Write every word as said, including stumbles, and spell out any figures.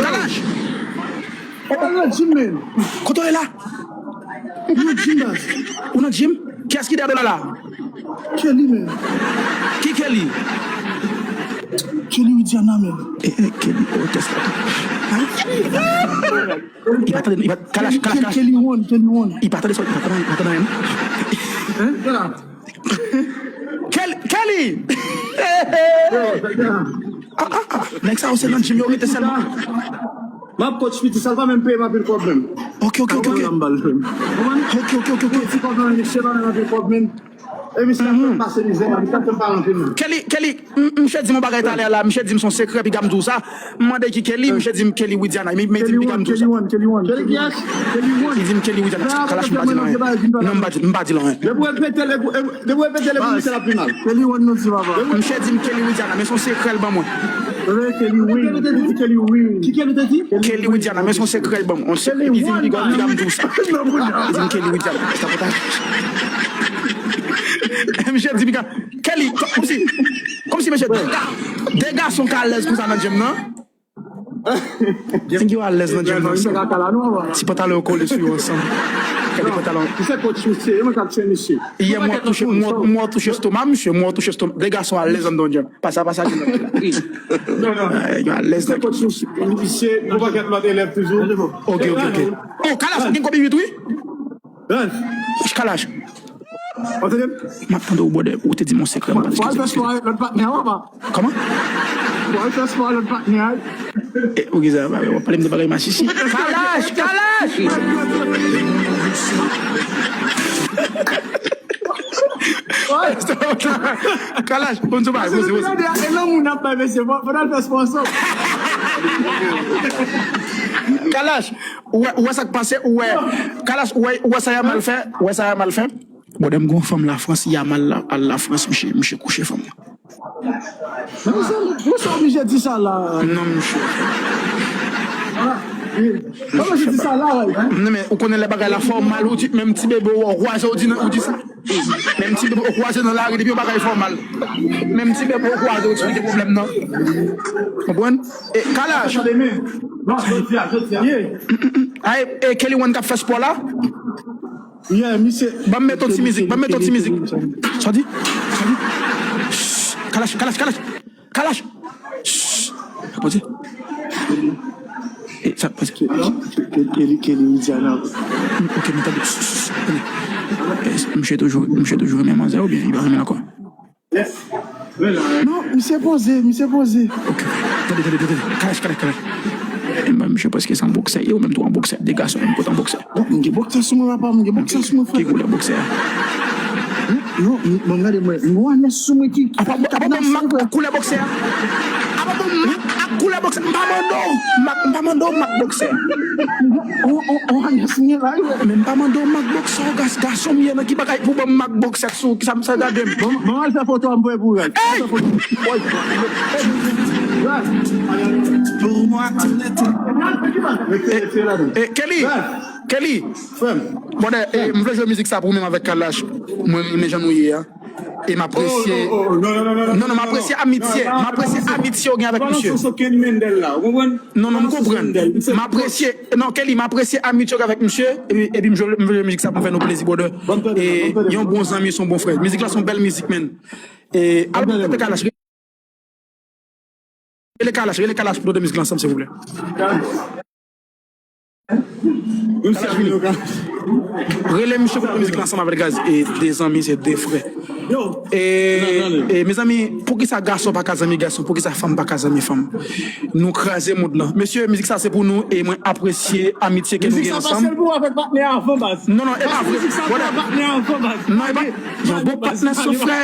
Kalash! Ou nan gym, men. Kote w ye la? Ou nan gym, baz. Ou nan gym? Kiyès ki dèyè w la la? Kelly, men. Ki Kelly? Kelly Widiana, men. Eh, eh, Kelly, oh, test la. Hein? Li pa tande, li pa, Kalash, Kalash, Kalash. Kelly One, Kelly One. Li pa tande sa, li pa tande, li pa tande anyen. Hein? Kelly! Kelly! Ah, ah, ah. Nèg sa yo se nan gym yo rete sèlman. M ap coach piti, sa l pa menm peye m anpil kòb menm. Ok, ok, ok, ok. Ok, ok, ok, ok. Ti kòb nan misye pa menm anpil kòb menm. E misye ap fè m pase mizè, misye ap fè m pale anpil menm. Kelly, Kelly, m- misye di m yon bagay talè la, misye di m se yon sekrè, piga m di w sa. M mande ki Kelly, misye di m Kelly Widiana. Li di m piga m di w sa. Kelly One, Kelly One. Kelly kiyès? Kelly One. Li di m Kelly Widiana. Kalash, m pa di l anyen. Non, m pa di, m pa di l anyen. Depi w repete l, depi w repete l, misye la pi mal. Kelly One, nou di papa. Misye di m Kelly Widiana, men se yon sekrè l ban mwen. Kelly Win. Kelly Win. Ki Kelly te di? Kelly Widiana, men se yon sekrè l ban mwen. Li di m piga, piga m di w sa. Li di m Kelly Widiana. Sa pòtaj. Misye di piga. Kelly, kòmsi, kòmsi mesye, de ga- de gason ka alèz konsa nan gym nan. Nèg yo alèz nan gym nan. Ti pantalon yo kole sou yo ansanm. Gade pantalon. Misye coach misye, e mwen k ap train misye. Yè m wè touche, m wè touche estoma misye, m wè touche estoma. De gason alèz anndan gym. Pa sa, pa sa. Non, non. Yo alèz nan gym. Misye, yon pakèt lòt elèv toujou. Ok, ok, ok. Oh, Kalash, gen kòb uit, wi. Kalash. Ou tande m? M ap tande w, brother. Ou te di m yon sekrè, m pa di ki sekrè. Kòman? Ou al fè spò a lòt patnè a. Eh, ou ki sa, w ap pale m de bagay masisi. Kalash, Kalash! Kalash, bon, sou bagay, poze, poze. E nan moun ap bay mesye, fò, fò n al fè spò ansanm. Kalash, ou wè, ou wè sa k pase, ou wè. Kalash, ou wè, ou wè sa Yamal fè, ou wè sa Yamal fè. Brother, m gon fanm Lafrans, Yamal la, al Lafrans, misye, misye kouche fanm nan. Mwen sa oblije di sa la. Non, misye. Mwen oblije di sa la, wi. Non, men ou konnen lè bagay la fè w mal, ou di, menm ti bebe w kwaze, ou di, ou di sa. Menm ti bebe w kwaze nan lari, depi yon bagay fè w mal. Menm ti bebe w kwaze, ou eksplike pwoblèm nan. Konprann? E, Kalash. Ay, e Kelly One k ap fè spò la? Yeah, misye. Ban m met yon ti mizik, ban m met yon ti mizik. Sa w di? Sa w di? Shh, Kalash, Kalash, Kalash. Kalash. Shh. Sa pase. E, sa pase. Kelly, Kelly, Kelly Widiana. Ok, nou tande. Shh, shh, tande. E, misye toujou, misye toujou renmen manzè oubyen li pa renmen l ankò? Non, misye poze, misye poze. Ok. Tande, tande, tande, tande. Kalash, Kalash, Kalash. E mwen, misye prèske se yon boksè. Yo, menm tou yon boksè. De gason, menm pote yon boksè. Bon, m gen boksè sou mwen, papa, m gen boksè sou mwen, frè. Ki koulè boksè a? Non, non, bon, gade mwen. M gen yon Hermès sou mwen ki, ki, apa, apa bon mak ak koulè boksè a? Apa bon mak ak koulè boksè? M pa mande w mak, m pa mande w mak boksè. On, on, on Hermès mwen la, wi. Men m pa mande w mak boksè, gas, gason m ye nan ki bagay pou ban m mak boksè sou, ki sa m sa gade m. Bon, bon, al fè foto a, m voye pou ou, guys. Al fè foto. Pour moi, tout net. E, e, Kelly, Kelly. Frè m. Brother, e, m vle jwe mizik sa pou ou menm avèk Kalash. Mwen renmen jan nou ye a. E m apresye. Oh, oh, oh, non, non, non, non, non, non, m apresye amitye. M apresye amitye w gen avèk misye. Non, non, m konprann. M apresye. Non, Kelly, m apresye amitye w gen avèk misye. Epi, epi m jwe, m jwe mizik sa pou m fè nou plezi, brother. E yon bon zanmi, se yon bon frè. Mizik la se yon bèl mizik, man. E al koute Kalash. Rele Kalash, rele Kalash pou nou de mizik la ansanm, silvouplè. Rele misye pou nou de mizik la ansanm avèk gaz. E de zanmi, se de frè. E, e, mezanmi, poukisa gason pa ka zanmi gason? Poukisa fanm pa ka zanmi fanm? Nou kraze mond lan. Mesye, mizik sa se pou nou e mwen apresye amitye ke nou gen ansanm. Mizik sa pa sèl pou w avèk patnè a avan, baz. Non, non, e pa vre. Mizik sa se pou patnè a avan, baz. Non, e pa. Yon bon patnè se yon frè.